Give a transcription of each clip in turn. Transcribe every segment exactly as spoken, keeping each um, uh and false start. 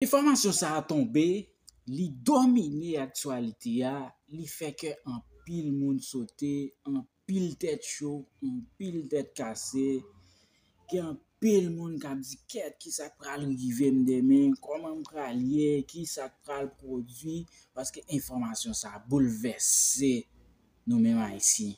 Enfòmasyon sa a tonbe, li domine aktyalite a, li fè kè anpil moun sote, anpil tèt cho, anpil tèt kase. Gen anpil moun k ap di, "Kèt, ki sa k pral rive m demen? Kòman m pral ye? Ki sa k pral pwodui?" Paske enfòmasyon sa a boulvèse nou menm Ayisyen.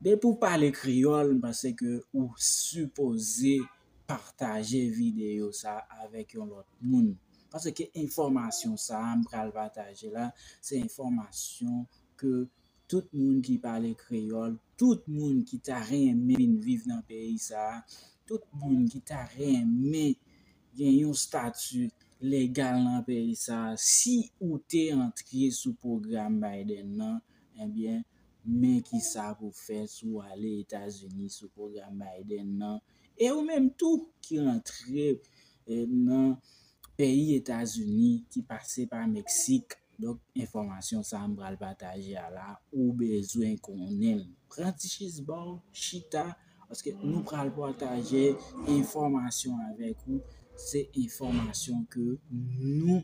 Depi w pale kreyòl, m panse ke ou sipoze pataje videyo sa avèk yon lòt moun. Paske enfòmasyon sa a m pral pataje la, se enfòmasyon ke tout moun ki pale kreyòl, tout moun ki ta renmen vin viv nan peyi sa a, tout moun ki ta renmen gen yon estati legal nan peyi sa a, si ou te antre sou pwogram Biden nan, ebyen, men ki sa pou fè si w ale Etazini sou pwogram Biden nan. E ou menm tou ki rantre, eh, nan peyi Etazini, ki pase pa Meksik. Donk, enfòmasyon sa a m pral pataje a la, ou bezwen konnen l. Pran ti chizbòl, chita, paske nou pral pataje enfòmasyon avèk ou. Se enfòmasyon ke nou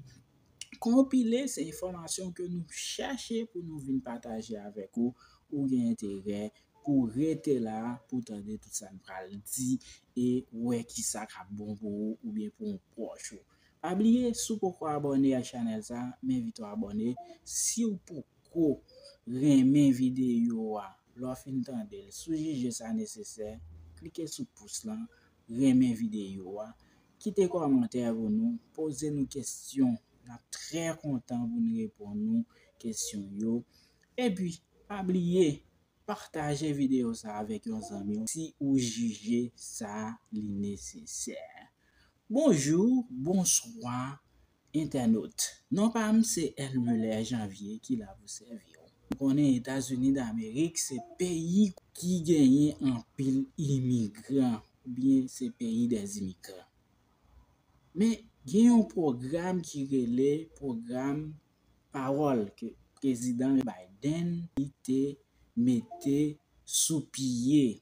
konpile, se enfòmasyon ke nou chache pou nou vin pataje avèk ou. Ou gen enterè pou rete la, pou tande tout sa n pral di e wè ki sa k ap bon pou ou oubyen pou yon pwòch ou. Pa bliye, si w poko abòne ak chanèl sa, m envite w abòne. Si w poko renmen videyo a, lè w fin tande l, si w jije sa nesesè, klike sou pous lan, renmen videyo a, kite kòmantè pou nou, poze nou kesyon. N ap trè kontan pou n reponn nou kesyon yo. Epi, pa bliye, pataje videyo sa avèk yon zanmi w si ou jije sa li nesesè. Bonjou, bonswa, entènot. Non pa m se Elmuler Janvier ki la pou sèvi w. Ou konnen Etazini Damerik se peyi ki genyen anpil imigran, oubyen se peyi dè imigran. Men gen yon pwogram ki rele pwogram Pawòl ke Prezidan Biden li te mete sou pye.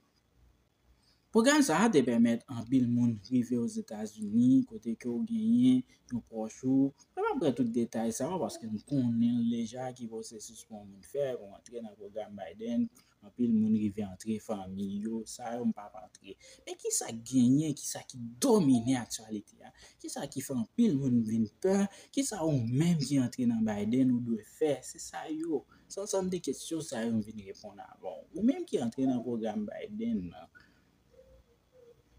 Pwogram sa a te pèmèt anpil moun rive Ozetazini, kote ke w genyen yon pwòch ou. Mwen p ap pran tout detay sa yo, paske m konnen l deja ki pwosesis pou yon moun fè, pou antre nan pwogram Biden. Anpil moun rive antre fanmi yo, sa yo m p ap antre. Men ki sa k genyen, ki sa ki domine aktyalite a? Ki sa ki fè anpil moun vin pè? Ki sa ou menm ki antre nan Biden ou dwe fè? Se sa yo. Se ansanm de kesyon sa yo m vin reponn avè w. Ou menm ki antre nan pwogram Biden nan,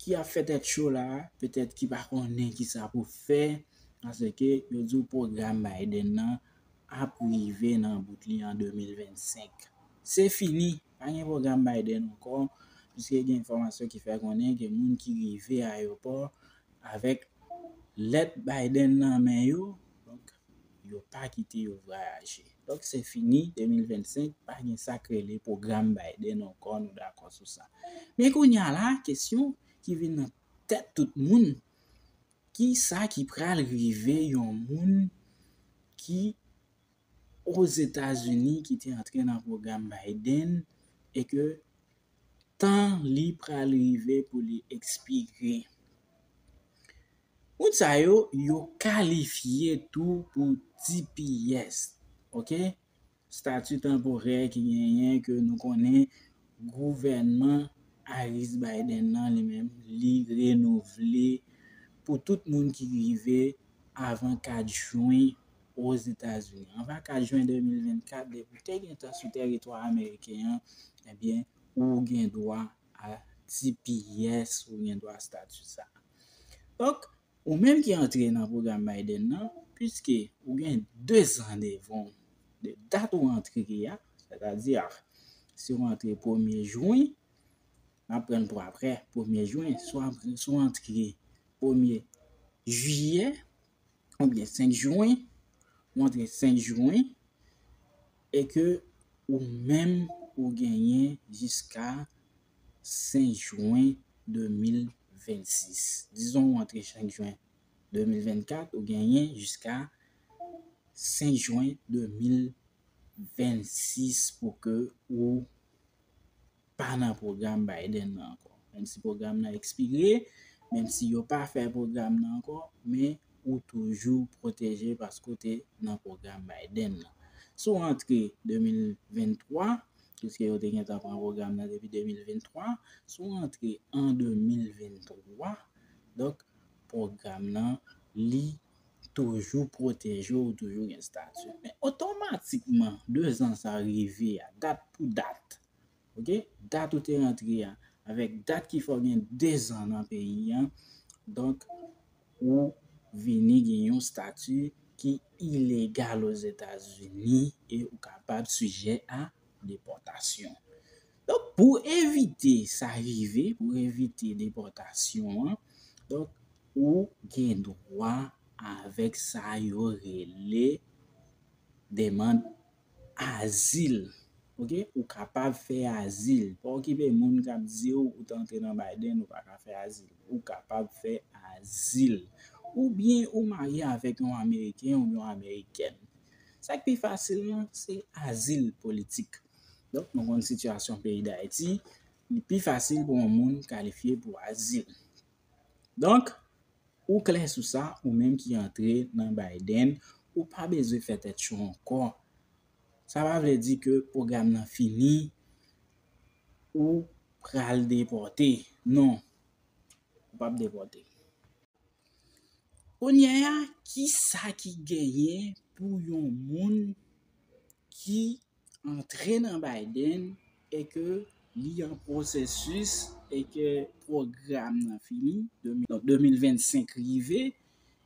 ki ap fè tèt cho la, petèt ki pa konnen ki sa pou fè, paske yo di w pwogram Biden nan ap rive nan bout li an de mil vennsenk. Se fini, pa gen pwogram Biden ankò, piske gen enfòmasyon ki fè konnen gen moun ki rive ayewopò avèk lèt Biden nan men yo, donk, yo pa kite yo vwayaje. Donk, se fini, de mil vennsenk, pa gen sa k rele pwogram Biden ankò, nou dakò sou sa. Men kounye a la, kesyon ki vin nan tèt tout moun, ki sa ki pral rive yon moun ki Ozetazini ki te antre nan pwogram Biden e ke tan li pral rive pou li ekspire? Moun sa yo, yo kalifye tou pou T P S, oke? Stati tanporè ki genyen, ke nou konnen gouvènman Harris Biden nan li menm, li renouvle pou tout moun ki rive avan kat jen Ozetazini. Anvan kat jen de mil vennkat, depi w te gentan sou tèritwa ameriken an, ebyen, ou gen dwa a T P S, ou gen dwa a stati sa. Donk, ou menm ki antre nan pwogram Biden nan, piske ou gen de zan devan w de dat ou antre a, sètadi, si w antre premye jen, n ap pran l pou aprè, premye jen, si w antre, si w antre premye jiyè, oubyen senk jen, ou antre senk jen, e ke ou menm ou genyen jiska senk jen de mil vennsis. Dizon ou antre senk jen de mil vennkat, ou genyen jiska senk jen de mil vennsis pou ke ou pa nan pwogram Biden nan ankò. Menm si pwogram nan ekspire, menm si yo pa fè pwogram nan ankò, men ou toujou pwoteje paske w te nan pwogram Biden nan. Si w rantre de mil venntwa, piske yo te gentan pran pwogram nan depi de mil venntwa, si w rantre an de mil venntwa, donk, pwogram nan, li toujou pwoteje w, ou toujou gen estati. Men otomatikman, dezan sa rive a, dat pou dat, oke? Dat ou te rantre a, avèk dat ki fè w gen dezan nan peyi a, donk, ou vini gen yon estati ki ilegal Ozetazini e ou kapab sijè a depòtasyon. Donk, pou evite sa rive, pou evite depòtasyon an, donk, ou gen dwa avèk sa yo rele demann azil. Oke? Ou kapab fè azil. Pa okipe moun k ap di w ou t antre nan Biden, ou pa ka fè azil. Ou kapab fè azil. Oubyen ou marye avèk yon Ameriken ou yon Amerikèn. Sa k pi fasil lan, se azil politik. Donk, nou konn sitiyasyon peyi Dayiti, li pi fasil pou yon moun kalifye pou azil. Donk, ou klè sou sa, ou menm ki antre nan Biden, ou pa bezwen fè tèt cho ankò. Sa pa vle di ke pwogram nan fini, ou pral depòte. Non, ou p ap depòte. Kounye a, ki sa ki genyen pou yon moun ki antre nan Biden e ke li an pwosesis e ke pwogram nan fini, de mil, donk, de mil vennsenk rive,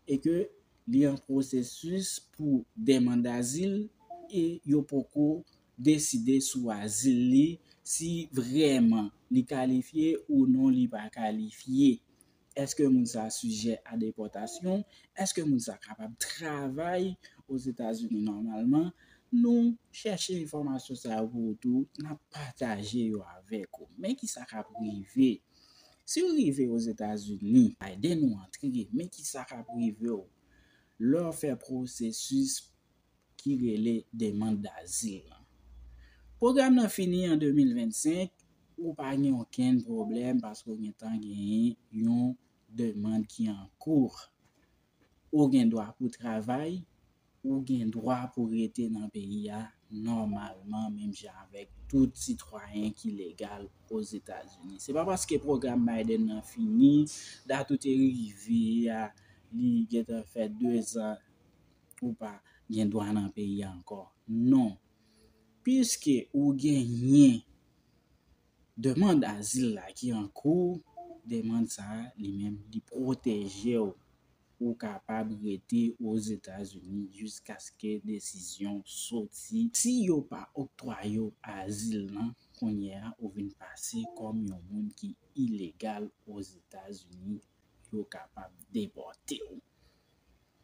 e ke li an pwosesis pou demann dazil e yo poko deside sou azil li, si vrèman li kalifye ou non li pa kalifye. Èske moun sa a sijè a depòtasyon? Èske moun sa a kapab travay Ozetazini nòmalman? Nou chèche enfòmasyon sa yo pou ou tou, n ap pataje yo avèk ou. Men ki sa k ap rive? Si w rive Ozetazini, Biden ou antre, men ki sa k ap rive w lè w fè pwosesis ki rele demann dazil lan. Pwogram nan fini an de mil vennsenk, ou pa gen okenn pwoblèm paske w gentan genyen yon demann ki an kou. Ou gen dwa pou travay, ou gen dwa pou rete nan peyi a nòmalman, menm jan avèk tout sitwayen ki legal Ozetazini. Se pa paske pwogram Biden nan fini, dat ou te rive a, li gentan fè dezan, ou pa gen dwa nan peyi a ankò. Non. Piske ou genyen demann azil la ki an kou, demann sa a, li menm, li pwoteje w. Ou kapab rete Ozetazini jiskaske desizyon soti. Si yo pa oktwaye w azil lan, kounye a, ou vin pase kòm yon moun ki ilegal Ozetazini, yo kapab depòte w.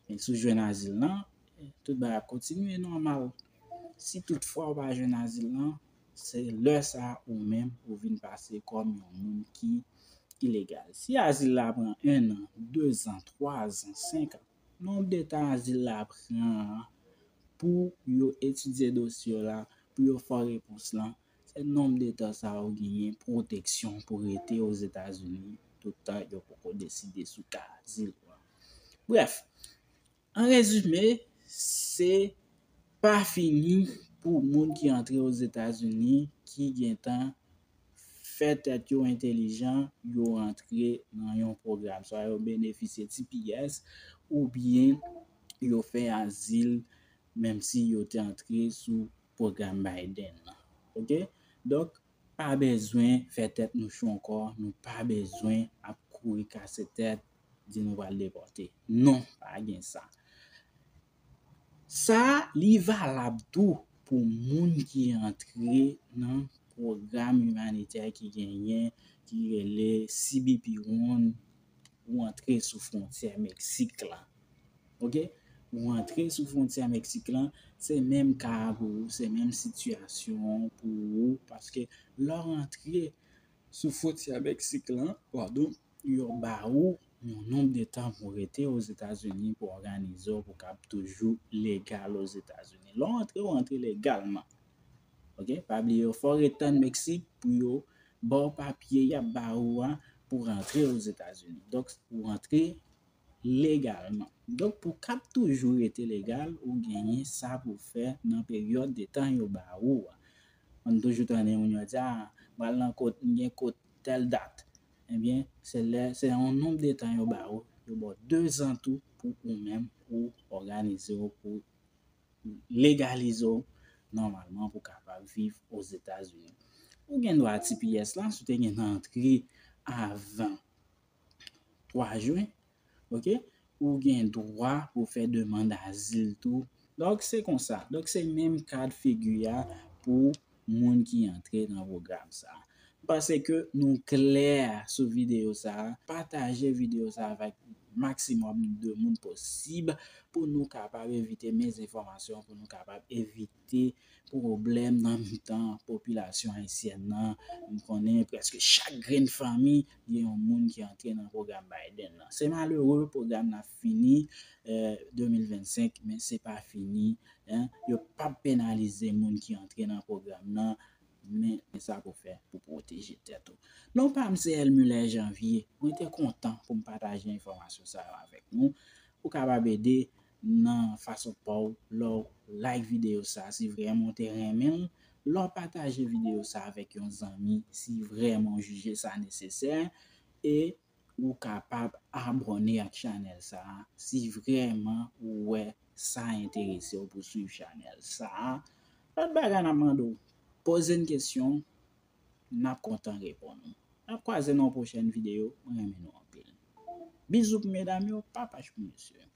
Men si w jwenn azil lan, tout bagay ap kontinye nòmal. Si toutfwa w pa jwenn azil lan, se lè sa a ou menm ou vin pase kòm yon moun ki ilegal. Si azil la pran en an, dezan, twazan, senkan, nonb de tan azil la pran an pou yo etidye dosye w la, pou yo fè w repons lan, se nonb de tan sa a ou genyen pwoteksyon pou rete Ozetazini, toutan yo poko deside sou ka azil ou an. Brèf, an rezime, se pa fini pou moun ki antre Ozetazini, ki gentan fè tèt yo entelijan, yo rantre nan yon pwogram. Swa yo benefisye T P S, oubyen yo fè azil, menm si yo te antre sou pwogram Biden nan. Oke? Donk, pa bezwen fè tèt nou cho ankò, nou pa bezwen ap kouri kase tèt, di nou pral depòte. Non, pa gen sa. Sa, li valab tou pou moun ki antre nan pwogram imanitè ki genyen, ki rele C B P One, ou antre sou fwontyè Meksik lan. Oke? Ou antre sou fwontyè Meksik lan, se menm ka a pou ou, se menm sitiyasyon an pou ou, paske lè w antre sou fwontyè Meksik lan, padon, yo ba ou yon nonb de tan pou w rete Ozetazini, pou w òganize w, pou w kab toujou legal Ozetazini. Lè w antre, w antre legalman. Oke? Pa bliye, yo fè w ret tann Meksik pou yo ba w papye y ap ba ou a pou rantre Ozetazini. Donk, ou rantre, legalman. Donk, pou kap toujou rete legal, ou genyen sa pou fè nan peryòd de tan yo ba ou a. M toujou tande moun yo di, a, m pral nan kot, m gen kot tèl dat. Ebyen, se lè, se yon nonb de tan yo ba ou, yo ba w de zan tou pou ou menm, ou òganize w, pou legalize w nòmalman pou kapab viv Ozetazini. Ou gen dwa T P S la, si w te gen antre avan twa jen, oke? Ou gen dwa pou fè demann azil tou. Donk, se konsa. Donk, se menm kad figi a pou moun ki antre nan pwogram sa. M panse ke nou klè sou videyo sa. Pataje videyo sa avèk maksimòm de moun posib pou nou kapab evite mizenfòmasyon, pou nou kapab evite pwoblèm nan mitan popilasyon ayisyèn nan. M konnen prèske chak grenn fanmi gen yon moun ki antre nan pwogram Biden nan. Se malere, pwogram nan fini, eh, de mil vennsenk, men se pa fini, en. Yo p ap penalize moun ki antre nan pwogram nan, men sa pou fè pou pwoteje tèt ou. Non pa m se Elmuller Janvier. Mwen te kontan pou m pataje enfòmasyon sa yo avèk nou. Ou kapab ede nan fason pa w lè w like videyo sa, si vrèman w te renmen l, lè w pataje videyo sa avèk yon zanmi, si vrèman w jije sa nesesè, e ou kapab abòne ak chanèl sa a, si vrèman ou wè sa enterese w pou swiv chanèl sa a. Lòt bagay n ap mande w, poze n kesyon, n ap kontan reponn ou. N ap kwaze nan yon pwochèn videyo, mwen renmen nou anpil. Bizou pou medam yo, papaj pou mesye.